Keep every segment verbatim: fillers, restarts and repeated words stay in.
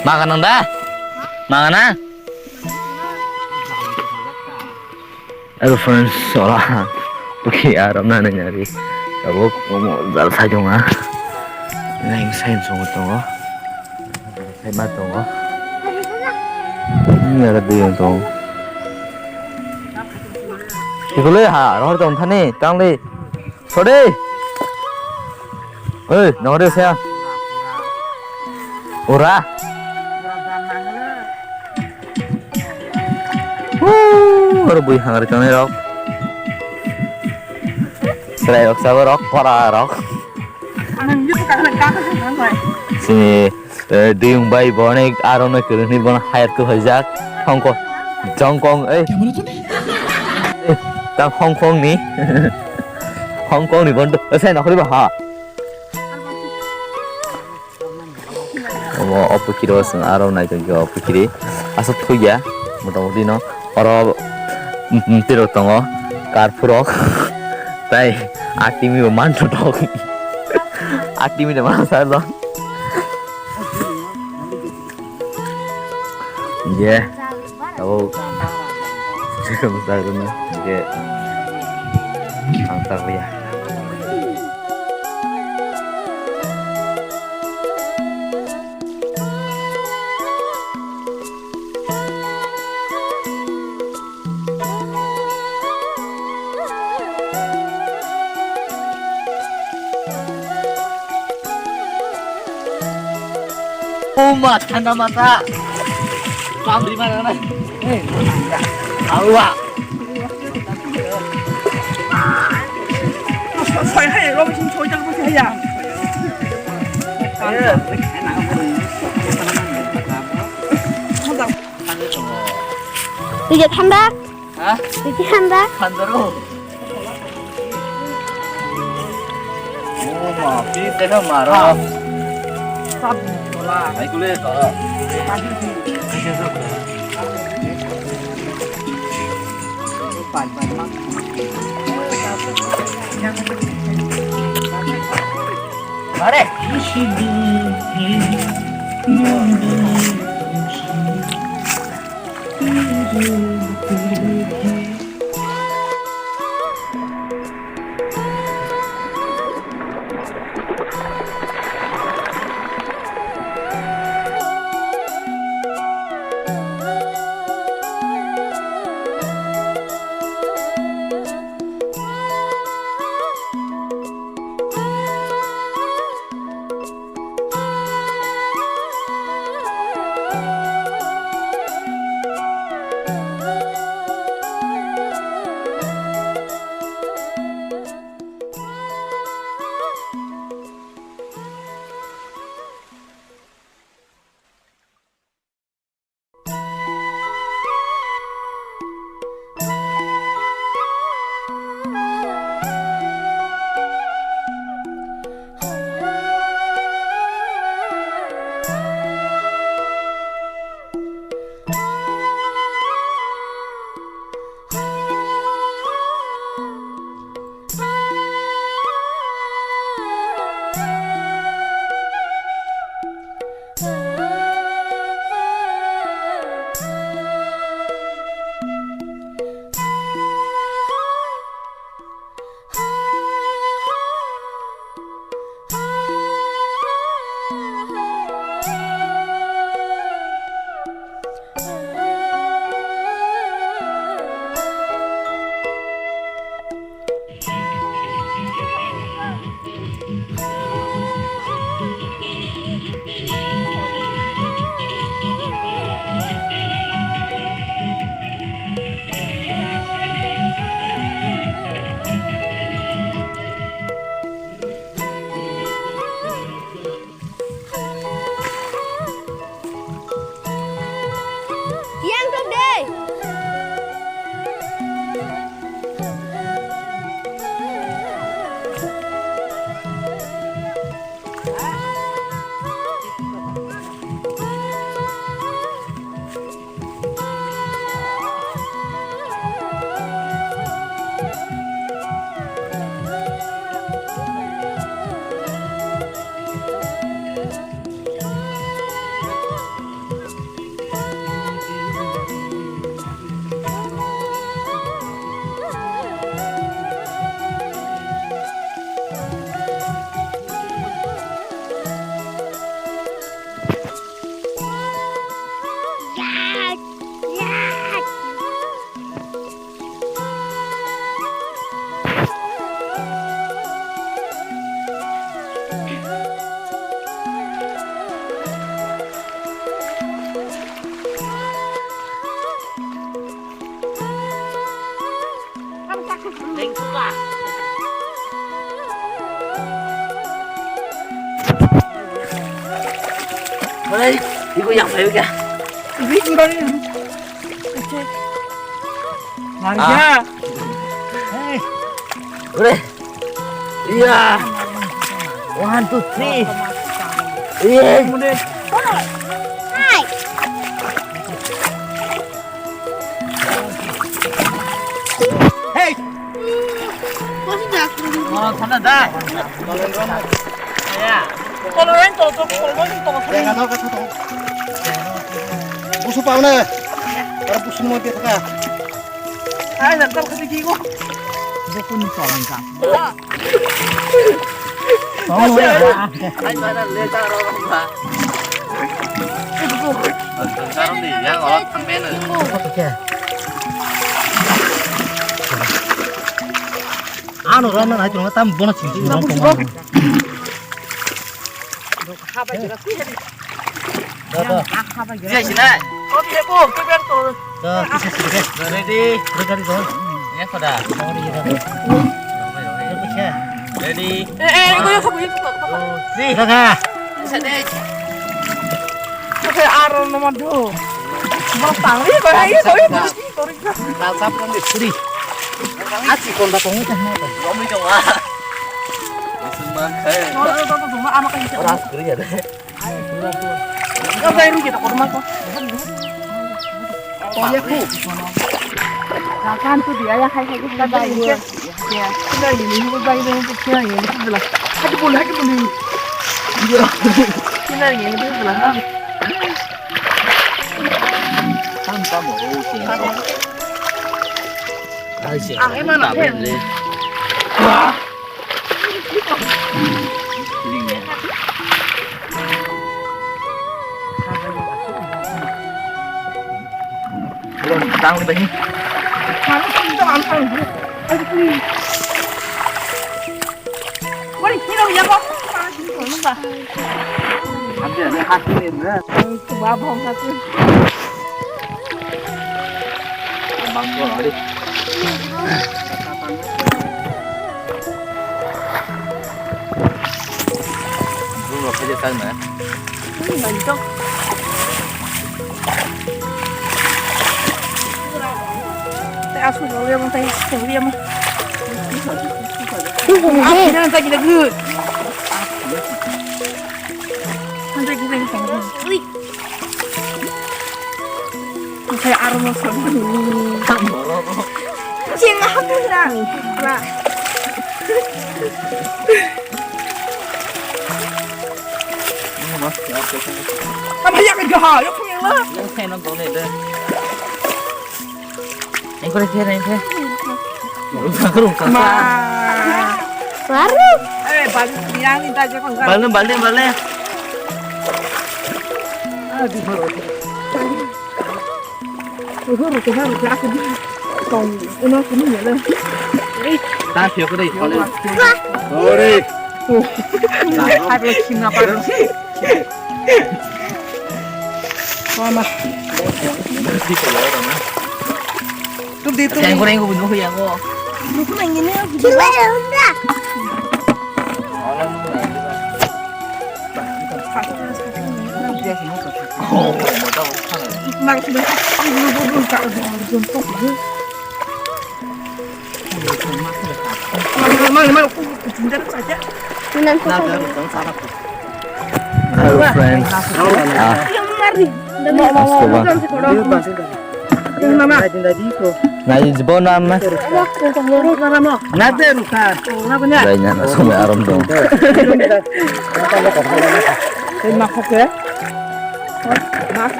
Maga nang da? Maga na? Hello friends, sola. Oke, aram na nang ari. Tabuk omo jal sai tongo. Nang sai tongo tongo. Sai ma tongo. Ni ara dui tongo. Ikule ha, rohor tong thani, tang le. Sode. Oi, nongre sia. Ora. Woo, oro bui hangri tongnai rok. Serai rok sabo rok, kora rok. Sini, eh, diyung bai bonek aro na kirni bon hayat tu hajak. Hongkong, jongkong, eh. Eh, tang Hongkong ni. Hongkong ni bon, eh, sai nokri ba ha. Omo o pukhiri o chwng aro naitokya o pukhiri. Aswk thwiya, motamoti no oro, mm, mm, twi rok tongo, karphu rok, tai atimi bo man thok. Atimi de man sa do. Ye. Tabuk. Chikon sagruna. Hingke ang takliya. Oh ma, thanda mata. Pamri mana na? Eh, awa. Soi hai, lo sing soi jang soi hai ya. Tui je thanda. Ha? Tui je thanda. Thandaro. Oh, ma, pi tega maro. Sab bola. Ai kule to. Mare. Yang tok dei. Oi, ibu yang saya ya. Ibu yang. Lari ya. Hey. Ore. Iya. One, two, three. Iya. Hai. Hey. Masih jatuh. Orang sana dah. Tolong, tolong, tolong, tolong. Busu pauna. Para busu mau dia tengah. Ai, nak tahu kata gigi gua. Buku ni tolong kan. Tolong ya. Ai, mana le tak orang apa. Tolong ni, yang orang sampai ni. Ano rana nai tolong tam bona ching ching. Ready? Ready, ready. Ready? Eh, eh, gue yang satu, yang satu. Kakak. Bisa deh. Kakak, aro nomor dua. Mau tangli, gue yang ini, gue yang ini. Kalsap kan di sini. Aci konda kongi kan apa? Romi dong ah. Langsung makan. Ora, ora, ora, ora, ama kan bisa. Ora, sekali ya deh. Ora, ini kita korma kok. Oh ya ku. Kakan tu dia ya hai hai kita bayar. Ya, kita ini ini bayar ini kita ini kita belah. Hadi boleh, hadi boleh. Kita ini ini kita belah. Tam tam oh. Ang emang nak. Tang ni bani. Wari, kino ya ko? Ano ba? Ande, ande, hati ni na. Ba bong hati. Bang ko hari. Bung lo kaje tang na. Bang to. Te asu lo ya mo tai ko ya mo. Asu na ta gida gu. Anta gida gida. Ui. Saya armo sobi. Cina apa lah? Lah. Apa ya kerja ha? Ya punya lah. Yang saya nonton itu. Engkau lihat, engkau. Rung sangka, rung sangka. Ma. Baru. Eh, balik bilang minta aja kau. Balik, balik, balik. Aduh, baru. Udah, udah, udah, udah, aku di. Kau, ini aku ni ya lah. Dah, siapa deh? Sorry. Hai, belum cinta apa sih? Mama. Tuh di tuh. Yang goreng gue bunuh yang gue. Lu tuh yang ini. Coba ya udah. Oh, mau tahu. Nang sudah. Lu lu lu tak ada jemput lu. Halo, friends. Ah. Asto ba. Nai jibo nam na. Nai na somai aram dong.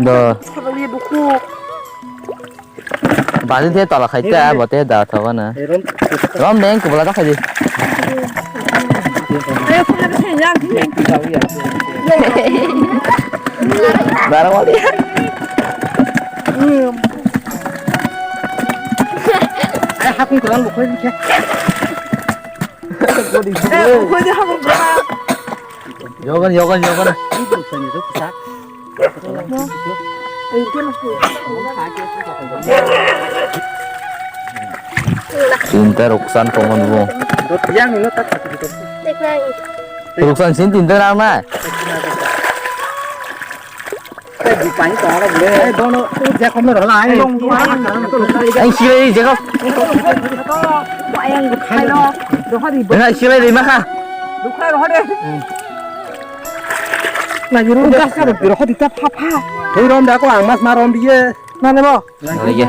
Do. Bali the tola khai ta, bo te da thoga na. Rom deng ko bala ta khai di. Bara wali. Ai hakung kurang bukhoi dikhe. Bukhoi di hakung kurang. Yogan, yogan, yogan. Tinta Ruksan tongo nugo. Ruksan sin tinta nang na. Ang silai di jekok. Ang silai di maka. Lagi rom gas ka rom pha pha. Hei rom da ko ang mas ma rom biye. Mana mo? Lagi.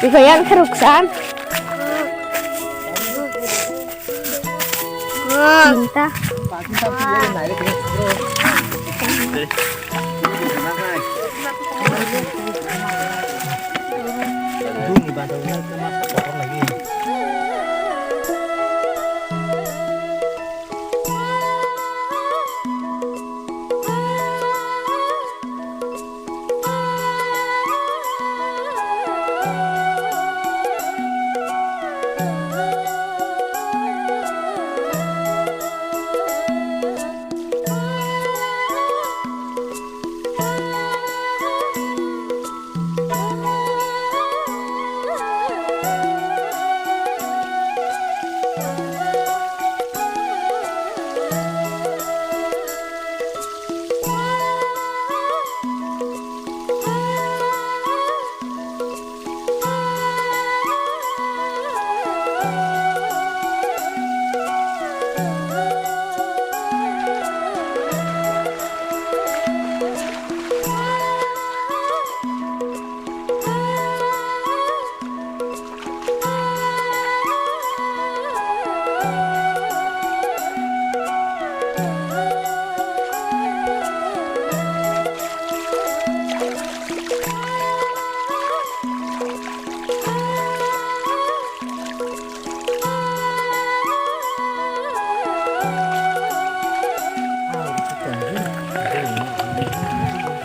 Iko yang Ruksan. Cinta.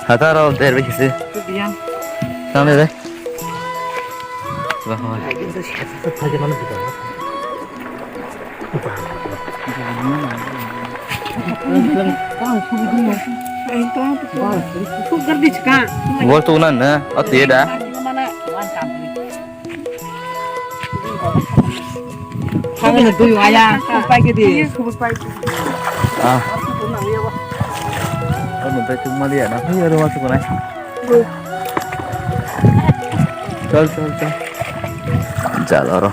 Hataro derbe kisi. Sampai deh. Gol tu nan na, ati da. Kami na tuyo aya, kupai ke di. Ah. Ano tayo tumali na, hiya ro masuk na. Chal, chal, chal. Chal, aro.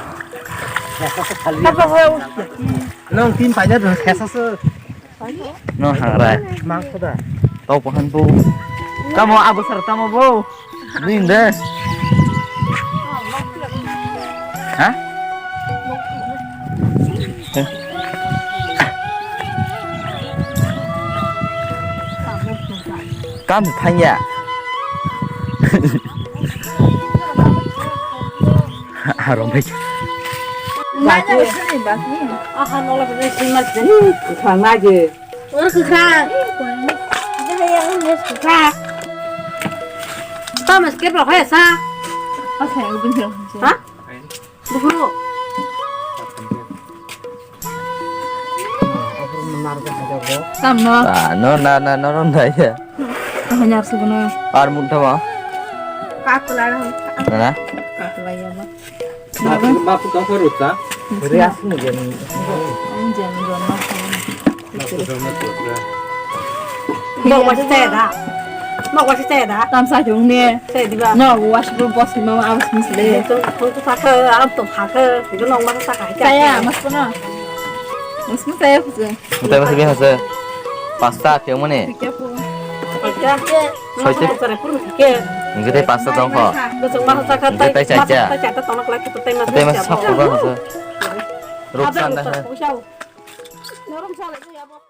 Nong tin paida do khesa se. No hangrai. Mang khoda. Tau pahan bu. Tamo abu sar tamo bu. Ning de. Ha? Kam thanya. Arong bai. Manya sini basi. Aha nola basi sini mas. Khang na je. Ur khang. Khang. Tamo skip lo khaya sa. Asa ubin. Ha? Buhuru. Tamno. Ah, no, na, na, no, no, na, ya. Hanyar suguno. Ar munta ma? Kakula. Na? Kakula ya ma. Bapu, bapu tong kho rutsa. Rias ni jani. Ang jani jani. Nok wasi chaya da. Nok wasi chaya da. Tam sa jung ne. Chaya diba. No, wasi bro boss ni mama abas misle. Tong, tong to sakha, aram to phakha. Ido nok masa sakha. Chaya, mas kono. Mas kono chaya kusu. Mutai masa biasa se. Pasta tiang mane. Tiang po. Tiang. Soite. Sare pur ke. Ngi te pasta tong kho. Ngi te chaya. Mutai masa sakha. Mutai masa sakha. Ruksan da. Norom sa le ya bo.